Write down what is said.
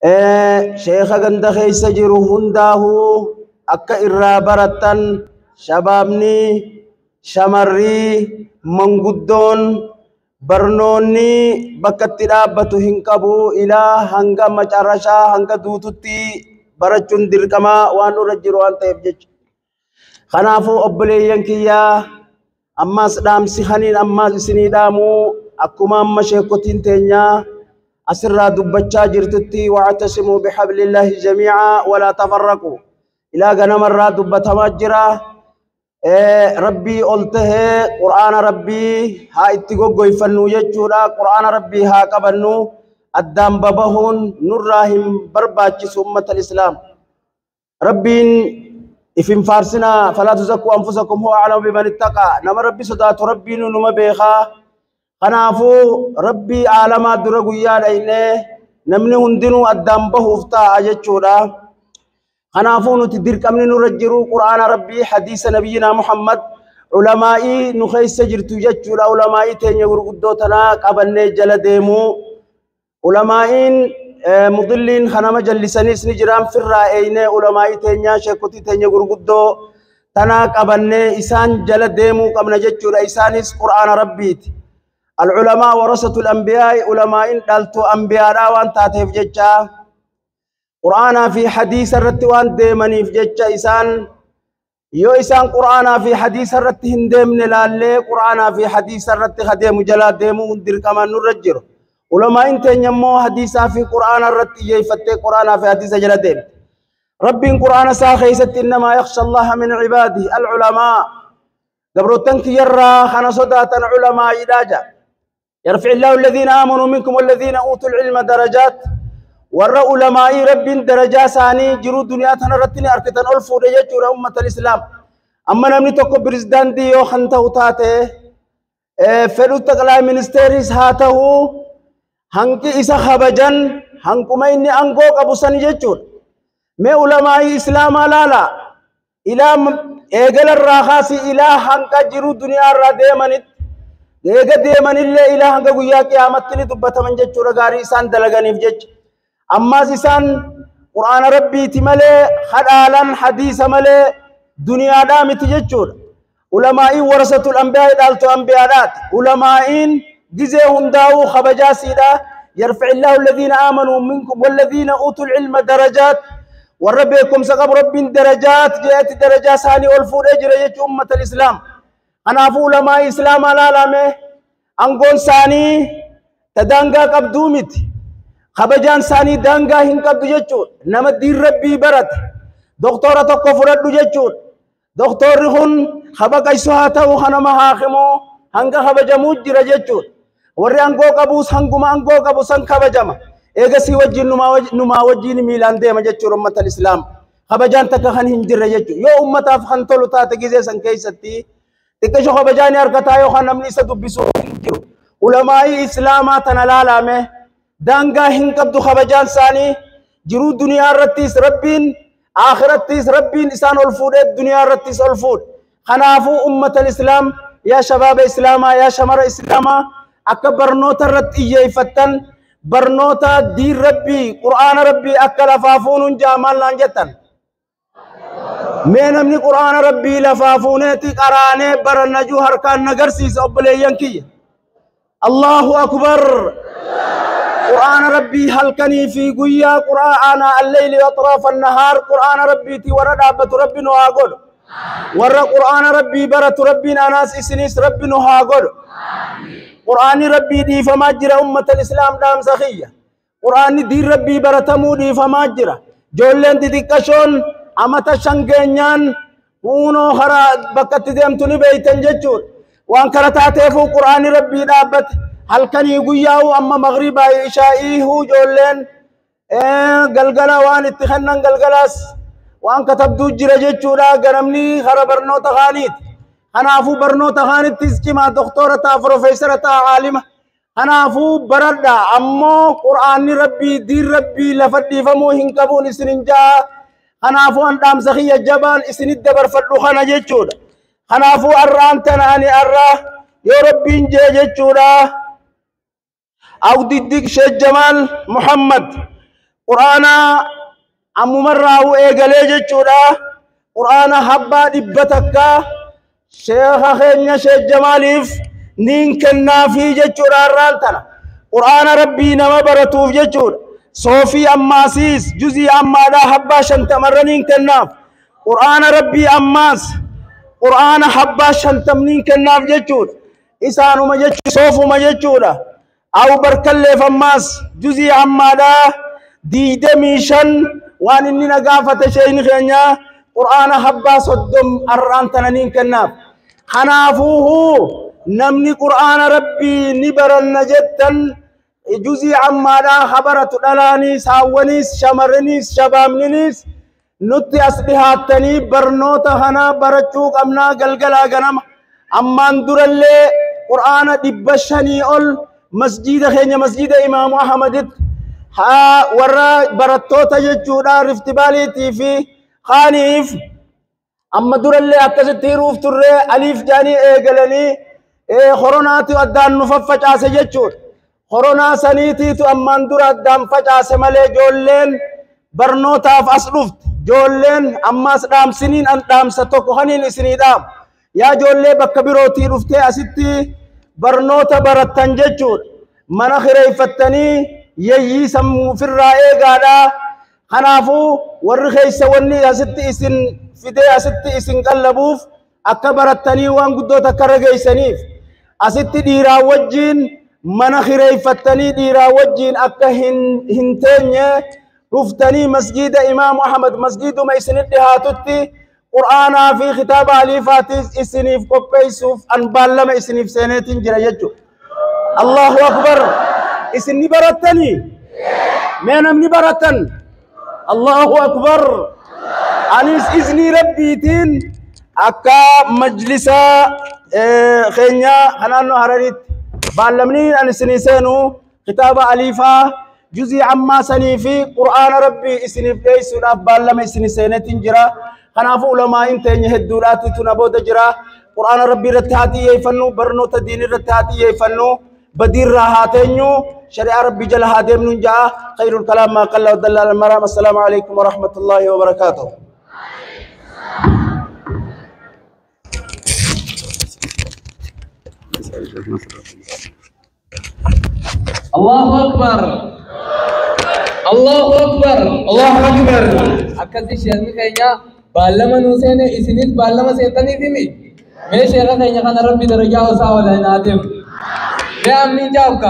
Sheekha ganda keessa jiru hundaahuu akka irraa barattan, shabaabni, shamarri, manguddoon, barnoonni bakka itti dhaabbatu hin qabu. Ilaa hanga macarrashaa hanga duututti barachuun dirqama waan nurra jiru waan ta'eef jecha. Kanaafuu obboleeyyan kiyyaa, ammas dhaamsi kaniin ammas isinii dhaamu, akkuma amma sheekotiin teenyaa asirraa dubbachaa jirtutti, wa'tasimuu bihablillaahi jamii'a walaa tafarraqu, ilaa ganamarraa dubbatamaa jira. Rabbii ol tahee Qur'aana Rabbii haa itti goggoyfannu jechuudha. Qur'aana Rabbii haa qabannu, addaan babahuun nurraa hin barbaachisu. Ummata islaam, Rabbiin ifin faarsinaa, falaa tuzakkuu anfusakum huwa a'lamu biman ittaqaa. Nama Rabbi sodaatu Rabbiin numa beekaa. Kanaafuu Rabbii aalamaa dura guyyaa dhaynee namni hundinuu addaan bahuuf taa'a jechuudha. Kanaafuu nuti dirqamni nurra jiru Qur'aana Rabbii, hadiisa Nabiyyinaa Muhammad, ulamaa'ii nu keessa jirtu jechuudha. Ulamaa'ii teenya gurguddoo tanaa qabannee jala deemuu. Ulamaa'iin mudilliin kanama jallisanis ni jiraan, firraa eeynee ulamaa'ii teenyaa, sheekotii teenya gurguddoo tanaa qabannee isaan jala deemuu qabna jechuudha. Isaanis Qur'aana Rabbiiti. Al-ulamaa warasatul anbiyaa, ulamaa'iin dhaltuu anbiyaadhaa waan taateef jecha, Qur'aanaa fi hadiisa irratti waan deemaniif jecha, isaan yoo isaan Qur'aanaa fi hadiisa irratti hin deemne laallee Qur'aanaa fi hadiisa irratti deemu jalaa deemuu dirqamaan nurra jiru. Ulamaa'iin teenya immoo hadiisaa fi Qur'aana irratti xiyyeeffattee Qur'aanaa fi hadiisa jala deemte. Rabbiin Qur'aana isaa keessatti, innamaa yakhsha Allaha min cibaadihi al-ulamaa, gabroottan kiyyarraa kana sodaatan ulamaa'iidhaa jedha. يرفع الله الذين آمنوا منكم والذين أوتوا العلم درجات. Warra ulamaa'ii Rabbiin darajaa isaanii jiruu duniyaa tana irratti ni argatan, ol fuudhe jechuudha. Ummata islaam, amma namni tokko pirezidaantii yoo kan ta'u taate, fedhu xaqlaa ministeeris haa ta'u, hanqi isa kabajan hanquma inni aangoo qabu san jechuudha. Mee ulamaa'ii islaamaa laala, ilaa eegalarraa kaasii ilaa hanqa jiruu duniyaa irraa deemanitti, eega deemanillee ilaa hanga guyyaa qiyaamatti ni dubbataman jechuudha, gaarii isaan dalaganiif jecha. Ammas isaan Qur'aana Rabbiiti malee hadhaalan hadiisa malee duniyaadhaa miti jechuudha. Ulamaa'iin warasatul anbiyaa, dhaaltu anbiyaadhaati. Ulamaa'iin gizee hundaa'uu kabajaa siidha. يرفع الله الذين آمنوا منكم والذين أوتوا العلم درجات. Warra beekumsa qabu Rabbiin darajaat jeeti, darajaa isaanii ol fuudhee jira jechuu. Ummata islaam, kanaafuu ulamaa islaamaa laalame, aangoon isaanii ta daangaa qabduu miti, kabajaan isaanii daangaa hin qabdu jechuudha. Nama diin Rabbii barate, doktora tokko fudhadhu jechuudha, doktorri kun habaqaysu haa ta'u, kanama haakimoo, hanga kabajamuu jira jechuudha. Warri aangoo qabuus hanguma aangoo qabu san kabajama. Eegasii wajjin numaa wajjin miilaan deema jechuudha. Ummata islaam, kabajaan takka kan hin jirre jechuudha. Yoo ummataaf kan tolu taate, gizee san keessatti xiqqisho kabajaa ni argataa, yookaan namni isa dubbisu hin jiru. Ulamaa'ii islaamaa tana laalame, daangaa hin qabdu kabajaan isaanii. Jiruu duniyaa irrattis Rabbiin, akhirattis Rabbiin isaan ol fuudhee, duniyaa irrattis ol fuudhe. Kanaafuu ummata islaam, yaa shabaaba islaamaa, yaa shamara islaamaa, akka barnoota irratti xiyyeeffattan, barnoota diin Rabbii, Qur'aana Rabbii akka lafaa fuunuun jaa. Maal naan jettan? Mee namni Qur'aana Rabbii lafaa fuuneeti qaraanee barannajuu harkaan nagarsiisa, obboleeyyan kiyya. Allahu akbar! Qur'aana Rabbii halkanii fi guyyaa, qur'aana alleyli axraafa nahaar, Qur'aana Rabbiiti warra dhaabbatu Rabbi nu haa godhu. Warra Qur'aana Rabbii baratu Rabbiin anaas isinis Rabbi nu haa godhu. Qur'aanni Rabbii dhiifamaa jira. Ummata islaam, dhaamsa kiyya, Qur'aanni diin Rabbii baratamuu dhiifamaa jira. Ijoolleen xixiqqashoon amata 5 geenyaan huunoo karaa bakka itti deemtu ni beeytan jechuudha. Waan kana taateefuu Qur'aanni Rabbii dhaabbate. Halkanii guyyaa'uu, amma maghribaa ishaa'iihuu, ijoolleen galgala waan itti kennan, galgalaas waan katabduu jira jechuudha. Ganamni kara barnoota kaaniiti. Kanaafuu barnoota kaanittis cimaa, doktora ta'a, profeesara ta'a, aalima. Kanaafuu baradha, ammoo Qur'aanni Rabbii, diin Rabbii lafa dhiifamuu hin qabuun isin hin jaa. Kanaafuu an dhaamsa kiyya jabaan isinit dabarfadhu kana jechuudha. Kanaafuu arraan tana ani arra yoo Rabbiin jee jechuudha, Awdiddiq Sheekh Jamaal Muhammad. Qur'aana ammumarraa eegalee jechuudha. Qur'aana habbaa 100 sheekha keenya Sheekh Jamaaliif niin kennaafii jechuudha har'aan tana. Qur'aana Rabbii nama baratuuf jechuudha. Soofii ammaasiis juzii ammaadhaa habbaa 50 niin kennaaf. Qur'aana Rabbii ammaas Qur'aana habbaa 50 niin kennaaf jechuudha. Isaanuma jechuudha soofuma jechuudha. Aw barkalleef ammaas juzii ammaadhaa 25 waan inni na gaafate sheekni keenya Qur'aana habbaa 30 har'aan tana niin kennaaf. Kanaafuuhu namni Qur'aana Rabbii ni baranna jettan juzii ammaadhaa habaratu dhalaaniis haawwaniis shamarraniis shabaabninis nutti as dhihaattanii barnoota kana barachuu qabnaa galgalaa ganama. Ammaan durallee Qur'aana 500 ol masjiida keenya masjiida Imaamu Ahmaditti haa warra barattoota jechuudha riftibaaliitii fi kaaniif amma durallee akkasitti hiruuf turree aliif jaanii eegalanii koronaatu addaan nu faffacaase jechuudha. Koronaa saniitiitu ammaan dura addaan facaase malee ijoolleen barnootaaf as dhufte. Ijoolleen ammaas dhaamsiniin an dhaamsa tokko kaniin isinii dhaamu. Yaa ijoollee bakka birootii dhuftee asitti barnoota barattan jechuudha. Mana kireeffattanii yeeyyii sammuu ofirraa eegaadhaa. Kanaafuu warri keessa wanni asitti isin fidee asitti isin qallabuuf akka barattanii waan guddoo takka irra geessaniif asitti dhiiraa wajjiin mana kireeffattanii dhiiraa wajjiin akka hin teenye dhuftanii masjiida Imaamu Ahmad masjiiduma isinitti dhihaatutti Qur'aanaa fi kitaaba aliifaatiis isiniif qopheessuuf an baallama isiniif seeneetiin jira jechuudha. Allahu Akbar! Isin ni barattanii? Mee namni barattan? Allahu Akbar! Anis iznii Rabbiitiin akka majlisa keenya naannoo Harariitti baallamni an isinii seenu kitaaba aliifaa juzii ammaa sanii fi Qur'aana Rabbii isiniif dhiyeessuudhaaf baallama isinii seeneetiin jira. Kanaafuu ulamaa'iin teenya hedduudhaatu tuna booda jira. Qur'aana Rabbii irratti haa xiyyeeffannu, barnoota diinii irratti haa xiyyeeffannu, badiirraa haa teenyu, shari'aa Rabbii jala haa deemnu ja'a. Khayrul kalaam maa qalla wa dalla al maraam. Assalaamu alaykum wa rahmatullaahi wa barakaatuh. Allahu Akbar. Allahu Akbar. Allahu Akbar. Akkasi sheekni keenya baallama nuu seene isinis baallama seentaniif himi. Mee sheeka keenya kana Rabbi darajaa isaa ol haa deemu. Mee ammiin jaabka.